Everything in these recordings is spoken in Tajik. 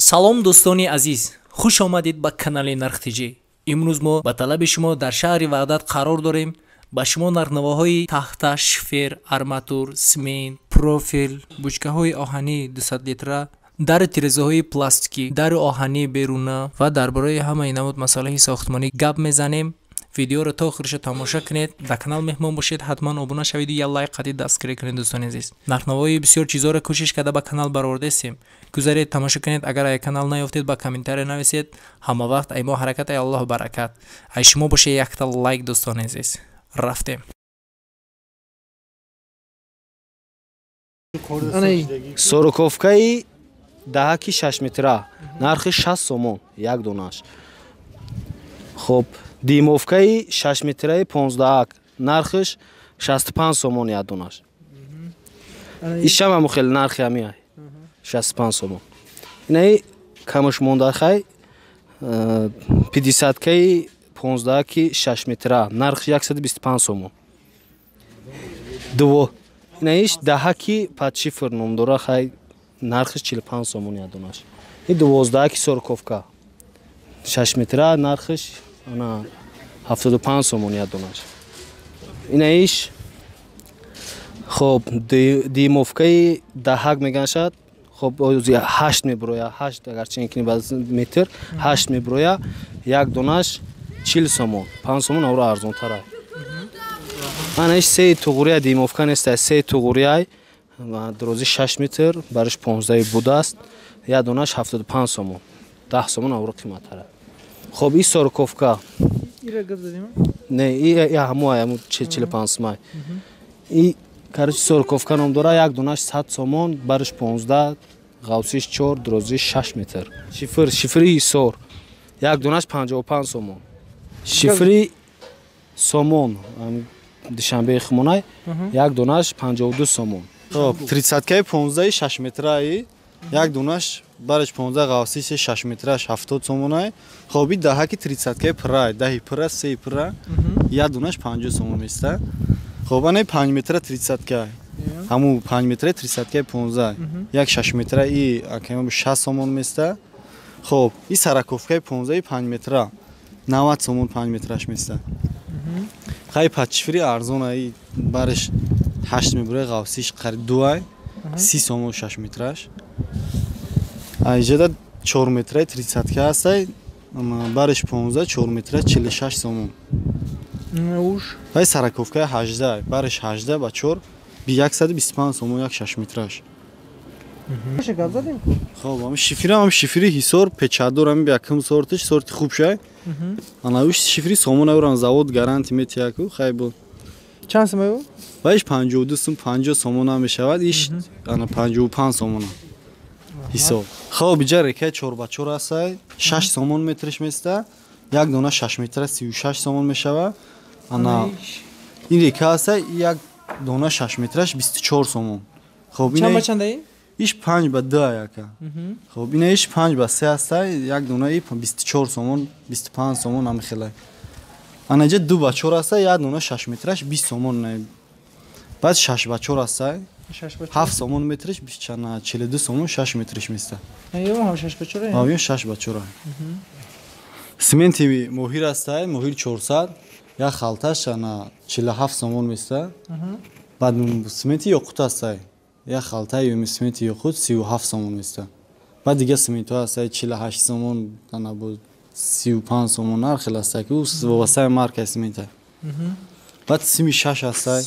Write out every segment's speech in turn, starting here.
Салом, дӯстони азиз, хуш омадед ба канали Нархтиҷӣ. Имрӯз мо ба талаби шумо дар шаҳри Ваҳдат қарор дорем. Ба шумо нархнавоҳои тахта, шифер, арматур, смент, профил, бучкаҳои оҳании 200 литра, дару тирезаҳои пластикӣ, дару оҳании беруна ва дар бораи ҳамаи намуд масолеҳи сохтмонӣ гап мезанем. Видеоро то охириша тамоша кунед. Дар канал меҳмон бошед, ҳатман обуна шаведу як лайк қадид дастгирӣ кунед. Дӯстони азиз, нархнавои бисёр чизҳоро кӯшиш карда ба канал баровардастем. Гузаред, тамошо кунед. Агар ай канал наёфтед, ба комментария нависед. Ҳама вақт ай мо ҳаракат, ай Аллоҳ баракат, ай шумо боше якта лайк. Дӯстони азиз, рафтем. Сороковкаи даҳаки шашметра нархи 60 сомон як донаш. Хоб, димовкаи шашметраи понздаҳак нархиш 65 сомон як донаш. Ишам ҳаму хеле нархи ҳамиай 65 сомон. Инаи камаш мондахай пятидесяткаи понздаҳаки шашметра нархи 125 сомон. Дуво инаиш даҳаки подшифр ном дора, хай нархиш 45 сомон як донаш. И дувоздаҳаки сороковка шашметра нархиш ана 75 сомон як донаш. Инаиш хоб димовкаи даҳак меганшад. Хоб, ҳашт мебуроя, ҳашт агарчи кини ба метр ҳашт мебуроя, як донаш 40 сомон, 5 сомон авро арзонтара. Анаиш сеи туғурия димовка неста, сеи туғурияй дрози 6 метр, бариш 15 будааст, як донаш 75 сомон, 10 сомон авро қиматтара. Хоб, и сороковка не, и ҳамуай ҳаму 45 сомай. И короче сороковка ном дора, як донаш 100 сомон, бариш 15, ғавсиш 4, дрозиш 6 метр. Шифр, шифри ҳисор як донаш 55 сомон. Шифри сомон Душанбеи хумонай як донаш 52 сомон. Хоб, тридцаткаи понздаҳи шашметраи як донаш бараш 15, ғавсиши 6 метраш 70 сомонай. Хоб, и даҳаки тридцаткаи пурай, даҳи пура, сеи пура, як донаш 50 сомон места. Хоб, анаи 5 метра тридцаткай, ҳаму 5 метраи тридцаткаи 15, як 6 метра и акам 60 сомон места. Хоб, и сороковкаи понздаҳи 5 метра 90 сомон 5 метраш места. Хай подшифри арзон, и бараш 8 мебура, ғавсиш қариб дуай, 30 сомон 6 метраш. Айҷада 4 метраи тридцатка ҳастай, бараш 15, 4 метра 46 сомон. Вай сороковкаи 18, бараш 18 ба 4 125 сомон як 6 метраш. Хоб, ами шифри, ами шифри ҳисор печатдор, ами якум сортиш, сорти хуб шай. Ана уш шифри сомон авран завод гаранти метияку, хай бо. Чанд сом аю? Вайш 52 сом, 50 сомон ҳам мешавад, иш ана 55 сомон. Ҳисоб. Хоб, иҷа рекаи 4 ба 4 ҳастай, 6 сомон метриш места, як дона 6 метра 36 сомон мешавад. Ана ин река ҳастай, як дона 6 метраш 24 сомон. Хоб, чанд ба чанд ай? Иш 5 ба 2 яка. Хоб, ина иш 5 ба 3 ҳастай, як дона и 24 сомон, 25 сомон ҳам хелай. Ана иҷа 2 ба 4 ҳастай, як дона 6 метраш 20 сомон. Баъд 6 ба 4 ҳастай, 7 сомон метриш, 42 сомон 6 метриш места. Ё 6 ба 4? Ё 6 ба 4. Сименти моҳир ҳастай, моҳир 400, як халташ ана 47 сомон места. Баъд сименти ёқут ҳастай, як халтаи сименти ёқут 37 сомон места. Баъд дигар симентҳо ҳастай 48 сомон, ана бо 35 сомон нарх хел ҳастай, ки вобастаи маркаи симента. Баъд сими шаш ҳастай.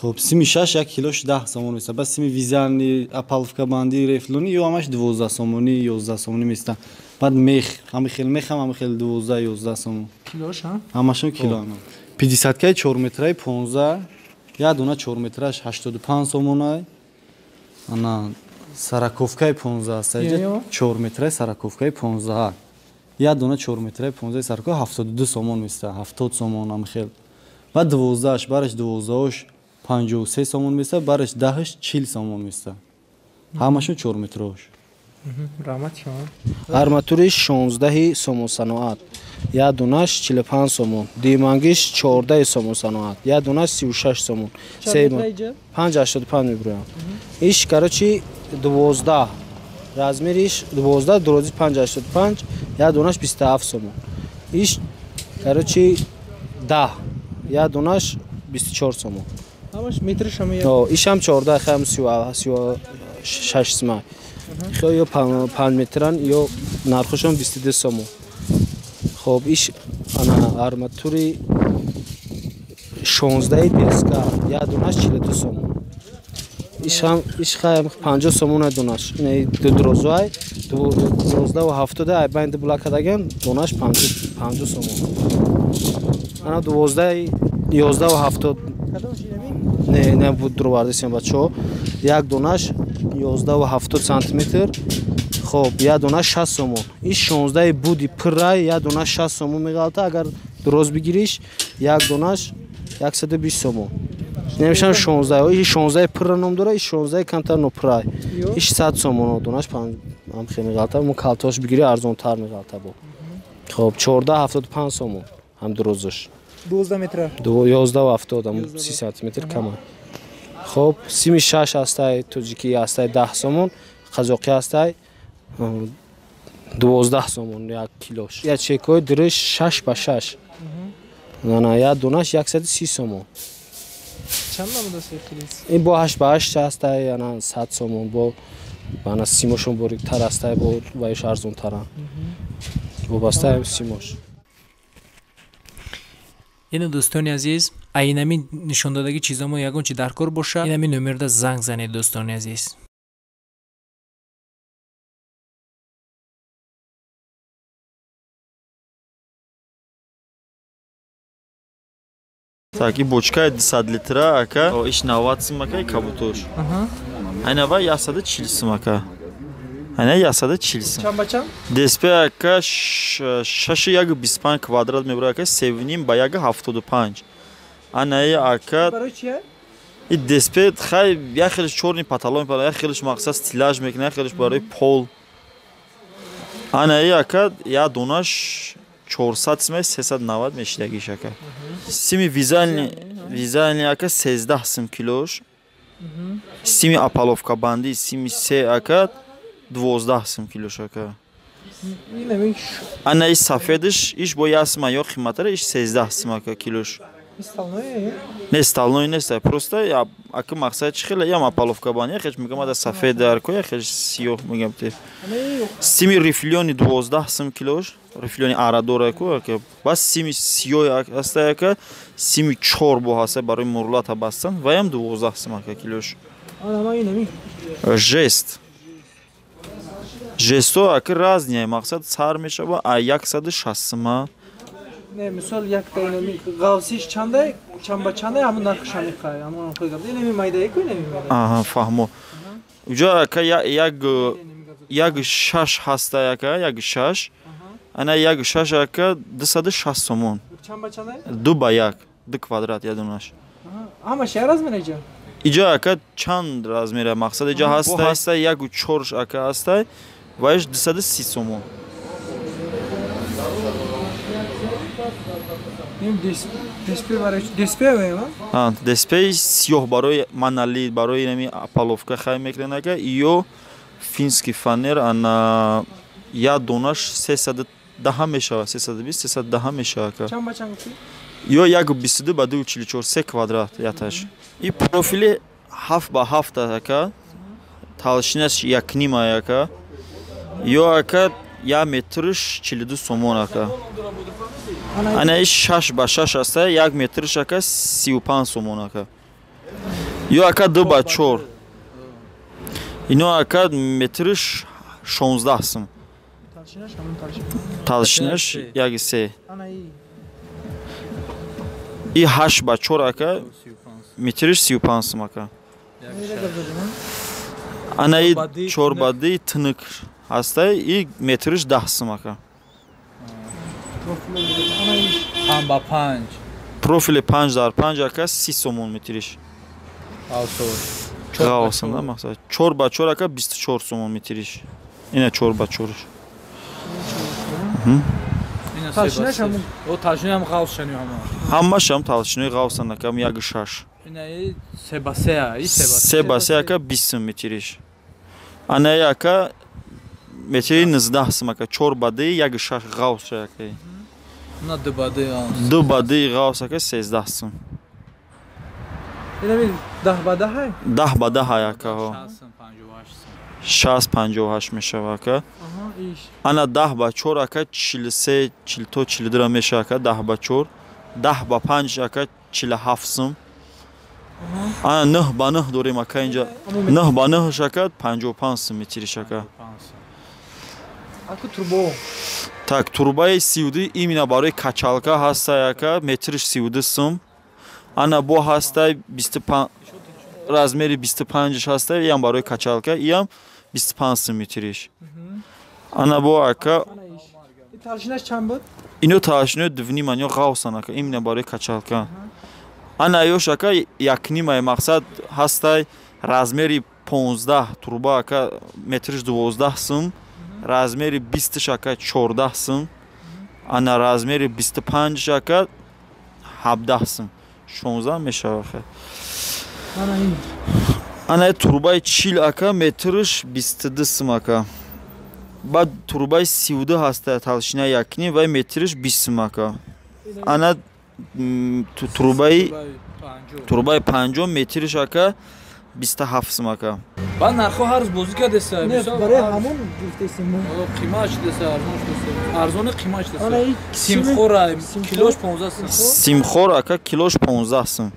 Хоб, сими шаш як килош 10 сомон места. Баъд сими визани, апаловкабандӣ, рефлони ё ҳамаш 12 сомонӣ, 11 сомонӣ места. Баъд мех, ҳами хел мех ҳам ҳами хел 12, 11 сомон. Килош, ҳа? Ҳамашон кило. Пятидесяткаи 4 метраи 15, як дона 4 метраш 85 сомонай. Ана сороковкаи 15 ҳастай, 4 метраи сороковкаи 15. Як дона 4 метраи 15 сороковка 72 сомон места, 70 сомон ҳами хел. Баъд дувоздаҳаш, бараш дувоздаҳош 53 сомон места, бараш даҳаш 40 сомон места. Ҳамашон 4 метрош. Раҳмат шумо. Арматури 16 сомон саноат, як донаш 45 сомон. Димангиш 14 сомон саноат, як донаш 36 сомон. 5,85 мебуроям. Иш короче 12. Размериш 12 дорози 5.85, як донаш 27 сомон. Иш короче 10, як донаш 24 сомон. Ҳамаш метриш ҳам як. О, ишам 14 хам 36 сима. Хо ё 5 метран ё нархошон 22 сомон. Хоб иш ана арматури 16 деска, як донаш 42 сомон. Ишам иш хаем 50 сомон донаш. Ин ду дурозай 12.70 ай банд блакадаган донаш 50 сомон. Ана 12 11.70 не не буд дурвардисем бачо. Як донаш 11.70 сантиметр. Хоб, як донаш 60 сомон. Иш 16 буди пуррай, як донаш 60 сомон меғалта. Агар дуроз бигириш, як донаш 120 сомон. Немешам 16, иш 16 пурра ном дора, иш 16 камтар нопуррай. Иш 100 сомон донаш ам хе меғалта, мо калтош бигири арзонтар меғалта бо. Хоб, 14.75 сомон ҳам дурозаш. 12 метр. 11.70 ам 30 сантиметр кама. Хоб, сими 6 ҳастай, тоҷикӣ ҳастай 10 сомон, қазоқӣ ҳастай 12 сомон як килош. Як чекои дуриш 6 ба 6. Ана як донаш 130 сомон. Чанд намуд аст хелис? Ин бо 8 ба 8 ҳастай, ана 100 сомон, бо ана симошон бориктар ҳастай, бо вайш арзонтаранд. Вобаста симош. Ина дӯстони азиз, айнами нишондодагӣ чизомо ягон чи дар кор боша, инами номерда занг занед дӯстони азиз. Так, и бочка 200 литра, ака, иш 90 сум ака, и кабутош. Айна ва 140 сум ака. Айна 140 сум. Чанд ба чанд? ДСП ака 6.25 квадрат мебара ака, 3.5 ба 1.75. Ана и ака барои чия? И ДСП хай як хелиш чорни паталон мебара, як хелиш мақсад стилаж мекунад, як хелиш барои пол. Ана и ака як донаш 400 сум 390 мешидагиш ака. Сими визальни ака 13 сум килош. Сими апаловка банди сими 3 ака 12 сум килош ака. Ана и сафедиш иш бо 1 сум ё қиматтар, иш 13 сум ака килош. Не стальной нест, просто ака мақсад чи хеле ям апаловка банди, хеч мегам ада сафед дар ко, хеч сиёҳ мегам те. Сими рифлёни 12 сум килош, рифлёни арадор ака, ака бас сими сиёҳ аста ака, сими 4 бо ҳаста барои мурлата бастан, ва ям 12 сум ака килош. Жест. Жесто ака разния, мақсад сар мешава а 160 сума. Не, мисол як та инами ғавсиш чандай, чанд ба чандай, ҳамон нархша мехоҳад, ҳамон хоҳад гап. Инами майдае ку инами майдае. Аҳа, фаҳмо. Уҷо ака як шаш ҳаста ака, як шаш. Ана як шаш ака 260 сомон. Чанд ба чандай? 2 ба 1, 2 квадрат як донаш. Ҳамаш як размер иҷа? Иҷа ака чанд размера мақсад иҷа ҳаста, ҳаста 1.4 ака ҳаста, ваиш 230 сомон. Дисплей барои дисплей меём? Ҳа, дисплей сиёҳ барои монолит, барои инами апаловка хай мекунанд ака, ё финский фанер ана як донаш 310 мешавад, 320, 310 мешавад ака. Чанд ба чанд гуфтӣ? Ё 1.22 ба 2.44, 3 квадрат яташ. И профили 7 ба 7 ака, толщинаш 1.5 ака, ё ака 1 метрш 42 сомон ака. Ана иш 6 ба 6 аста, 1 метрш ака 35 сомон ака. Ё ака 2 ба 4. Ино ака метрш 16 сум. Толщинаш 1.3. И 8 ба 4 ака, метрш 35 сум ака. Ана и 4 ба 2 тинук ҳаста, и метрш 10 сум ака. 5 ба 5. Профили 5 дар 5 ака 30 сомон метриш. Ғавсан, да, мақсад. 4 ба 4 ака 24 сомон метриш. Ина 4 ба 4. Толщинаш ҳамон. О, толщина ҳам ғавсшани ҳама. Ҳамаш ҳам толщинаи ғавсан ака, 1.6. Ина 3 ба 3, и 3 ба 3 ба 3 ака 20 сом метриш. Ана ака метри 19 сум ака, 4 ба 2 1.6 ғавс ака. На 2 ба 2 ғавс. 2 ба 2 ғавс ака 13 сум. Инами 10 ба 10? 10 ба 10 ака ҳо. 6 58 мешава ака. Ана 10 ба 4 ака 43 40 то 42 мешава ака 10 ба 4. 10 ба 5 ака 47 сум. Ана 9 ба 9 дорем ака инҷа. 9 ба 9 ака 55 сум метириш ака. Аку турбо. Так, турбаи 32 именно барои качалка ҳаста ака, метриш 32 сум. Ана бо ҳаста 25 размери 25 ҳаста, иам барои качалка, иам 25 сум метриш. Ана бо ака толщинаш чанд буд? Ино толщинаи 2.5 ё ғавсан ака, именно барои качалка. Ана ёш ака 1.5 мақсад ҳастай размери 15 турба ака метриш 12 сум, размери 20 ака 14 сум, ана размери 25 ака 17 сум. 16 мешава хе. Ана турбаи 40 ака метриш 22 сум ака. Баъд турбаи 32 ҳаста толщина 1.5 ва метриш 20 сум ака. Ана турбаи 50 метриш ака 27 сум ака. Баъд нархҳо ҳар рӯз бозӣ кардеса. Не, барои ҳамон гуфтесим. Қимат шудеса, арзон шудеса. Арзони қимат шудеса. Симхора килош 15 сум. Симхор ака килош 15 сум.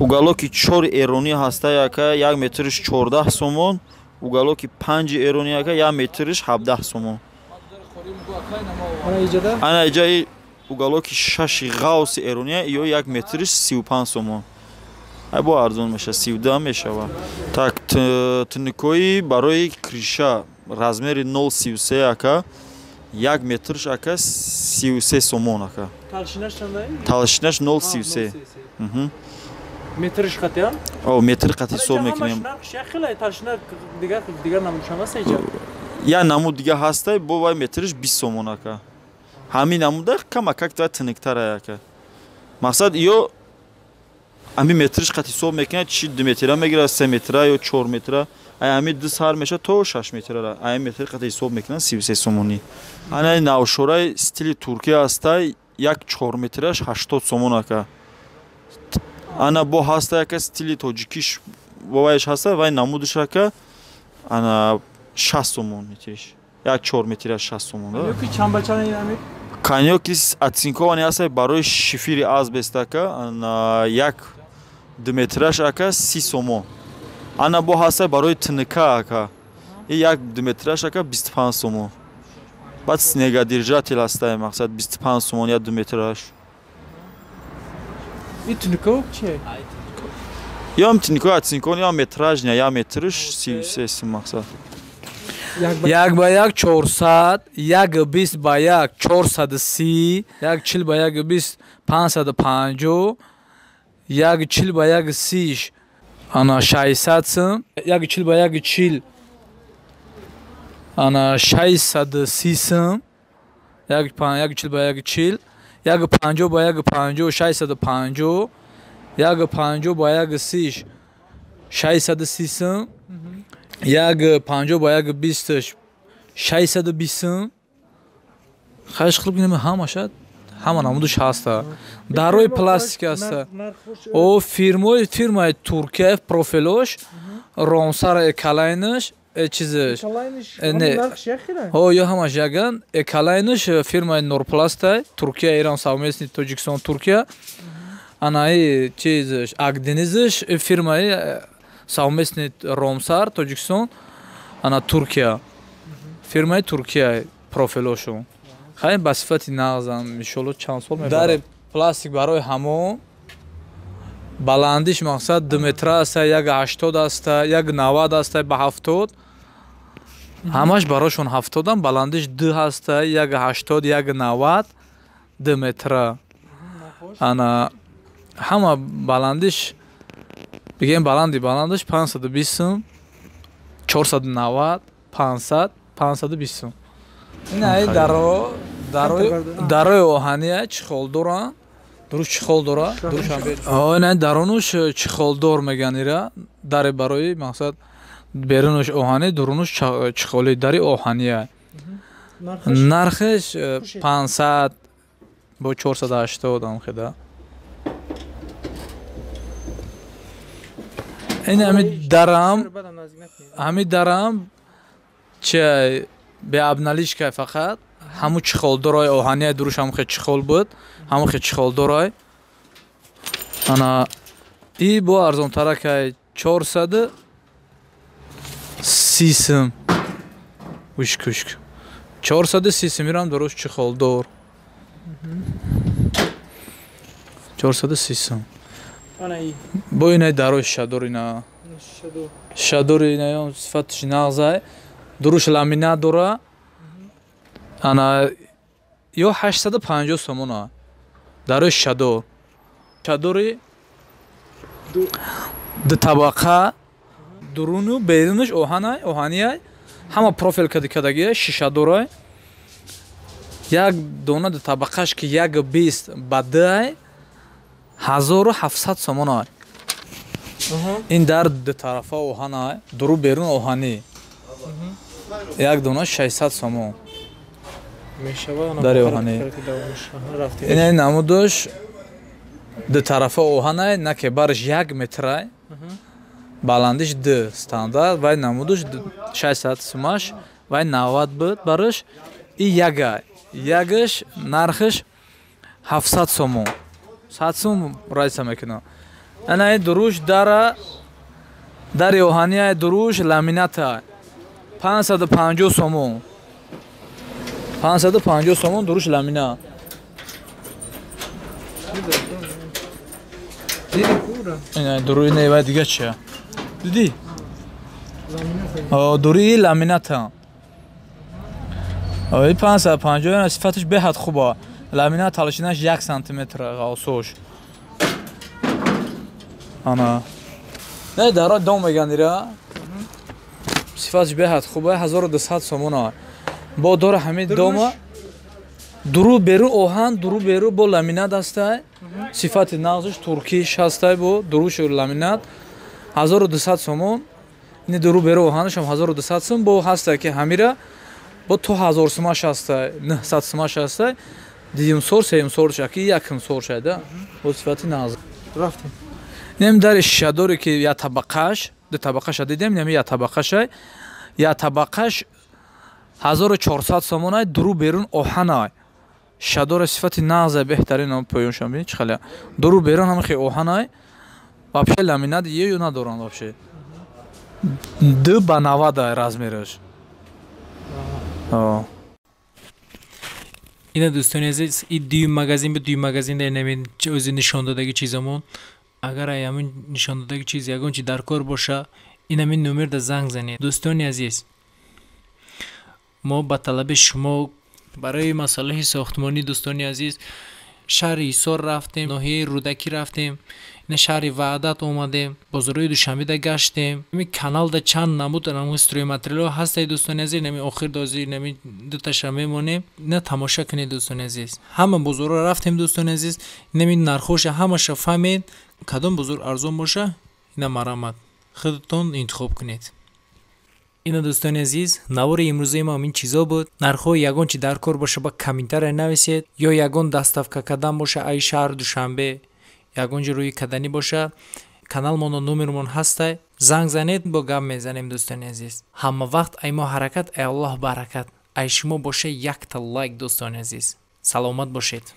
Уголоки 4 эронӣ ҳаста ака 1 метриш 14 сомон, уголоки 5 эронӣ ака 1 метриш 17 сомон. Ана иҷа уголоки 6 ғавси эронӣ ё 1 метриш 35 сомон. Ай бо арзон меша, 32 мешава. Так, тинникои барои криша размери 0.33 ака 1 метриш ака 33 сомон ака. Толщинаш чанд? Толщинаш 0.33. Метриш қати? О, метр қати ҳисоб мекунем. Толщина дигар намудшам ҳаст иҷа? Я намуд дига ҳастай, бо вай метриш 20 сомон ака. Ҳамин намуда камакак та тиниктара ака. Мақсад ё ами метриш қат ҳисоб мекунад, чи 2 метра мегирад, 3 метра ё 4 метра. Ай ами 2 сар меша то 6 метрара. Ай метр қат ҳисоб мекунад 33 сомонӣ. Ана навшораи стили Туркия ҳастай, як 4 метраш 80 сомон ака. Ана бо ҳаста яка стили тоҷикиш вовайш ҳаста, вай намудиш ака ана 60 сомон метриш. Як 4 метраш 60 сомон. Конёки чанд ба чанд ами? Конёки оцинковани ҳаста барои шифири азбест ака, ана як 2 метраш ака 30 сомон. Ана бо ҳаста барои тнк ака. И як 2 метраш ака 25 сомон. Баъд снегодержатель ҳаста, мақсад 25 сомон як 2 метраш. И тнк чи? Ям тнк оцинковани, ям метражня, я метриш 33 сом мақсад. 1 ба 1 400, 1 20 ба 1 430, 1 40 ба 1 20 550, 1 40 ба 1 30 ана 600 сум, 1 40 ба 1 40 ана 630 сум, 1 40 ба 1 40, 1 50 ба 1 50 650, 1 50 ба 1 30 630 сум, 1 50 ба 1 20 620 сум. Хайш хилб гинем ҳамаша ҳама намудаш ҳаста. Дарои пластик ҳаста. О фирмаи Туркия профилош Ромсара экалайнаш чизаш. Не. О ё ҳамаш яган экалайнаш фирмаи Норпластай Туркия Иран совместный Тоҷикистон Туркия. Анаи чизаш Агденизаш фирмаи совместный Ромсар Тоҷикистон ана Туркия. Фирмаи Туркия профилошон. Хай ба сифати нағзам иншолло чанд сол мебарад. Дари пластик барои ҳамон баландиш мақсад 2 метра аста, 1.80 аста, 1.90 аста ба 70. Ҳамаш барошон 70-ам, баландиш 2 аста, 1.80, 1.90, 2 метра. Ана ҳама баландиш бигем баландиш 520 сум, 490, 500, 520 сум. Ин ай дарои оҳания чихол доранд, дуруст чихол дора, дуруст ин ай даронуш чихолдор меган ира, даре барои мақсад Берунаш оҳанӣ, дурунаш чиқоли, дари оҳания. Нархаш 500 бо 480 ам хеда. Ин ҳами дарам чи беабналишка фақат ҳаму чиқолдорой оҳания, дуруш ҳаму хе чиқол буд, ҳаму хе чиқолдорой. Ана и бо арзонтаракай 430 сум. Ушкушк. 430 сум ирам дуруш чиқолдор. 430 сум. Бо инай дарои шишадор ина. Шишадор инаём сифаташ нағзай. Дуруш ламинат дора. Ана ё 850 сомона. Дарои шишадор. Шишадори ду табақа, дуруну берунаш оҳанай, оҳанияй. Ҳама профил кадагия, шишадорай. Як дона ду табақаш ки 1.20 ба 2 1700 сомона. Ин дар ду тарафа оҳана, дуру берун оҳанӣ. Як дона 600 сомон. Дари оҳанӣ. Ин намудаш ду тарафа оҳанай, на ки бараш 1 метрай. Баландиш 2 стандарт, вай намудаш 600 сумаш, вай 90 буд бараш. И ягай. Ягаш нархаш 700 сомон. 100 сум райса мекунам. Ана ин дуруш дара дари оҳания, дуруш ламината 550 сомон. 550 сомон дуруш ламина. Ин дуруи не вай дига чия? Диди? Дуруи ламината. Ой 550 сифаташ беҳад хуба. Ламинат талшинаш 1 сантиметр ғавсош. Ана. Не дара дом меган ира. Сифаташ беҳад хуба, 1200 сомона. Бо дора ҳамин дома дуру беру оҳан, дуру беру бо ламинат ҳастай. Сифати нағзиш туркиш ҳастай бо дуруш ламинат 1200 сомон. Ин дуру беру оҳанаш ҳам 1200 сом бо ҳастай ки ҳамира бо то 1000 сомаш ҳастай, 900 сомаш ҳастай. Дуюм сор, сеюм сор шаки якум сор шайда. Бо сифати нағз. Рафтем. Нем дари шишадоре ки я табақаш, ду табақаша дидем, нем я табақашай. Я табақаш 1400 сомонай, дуру берун оҳанай. Шишадори сифати нағзай, беҳтарин поёншам бини чӣ хеле. Дуру берун ҳам хе оҳанай. Вообще ламинат ё надоранд вообще. 2 ба 90 размераш. Ина дӯстони азиз, и дуюм магазин бу, дуюм магазин да инамин ози нишон додаги чизамон. Агар ай ҳамин нишон додаги чиз ягон чи дар кор боша, инамин номерда занг занед. Дӯстони азиз, мо ба талаби шумо барои масолеҳи сохтмонӣ, дӯстони азиз, шаҳри Ҳисор рафтем, ноҳияи Рӯдакӣ рафтем, ина шаҳри Ваҳдат омадем, бозорҳои Душанбеда гаштем. Ҳамин каналда чанд намуд намуд стройматериалҳо ҳастед дӯстони азиз, нами охир дози нами дуташа мемонем. Ина тамоша кунед дӯстони азиз. Ҳама бозорҳо рафтем дӯстони азиз, инами нархҳоша ҳамаша фаҳмед, кадом бозор арзон боша, ина марамат худатон интихоб кунед. Ина дӯстони азиз, навори имрӯзаи мо ҳамин чизо буд. Нархҳои ягон чи дар кор боша ба комментария нависед, ё ягон доставка кардан боша ай шаҳр Душанбе, ягон ҷо рӯи каданӣ боша, каналмоно номермон ҳастай, занг занед, бо гап мезанем дӯстони азиз. Ҳама вақт ай мо ҳаракат, ай Аллоҳ баракат, ай шумо боша якта лайк дӯстони азиз. Саломат бошед.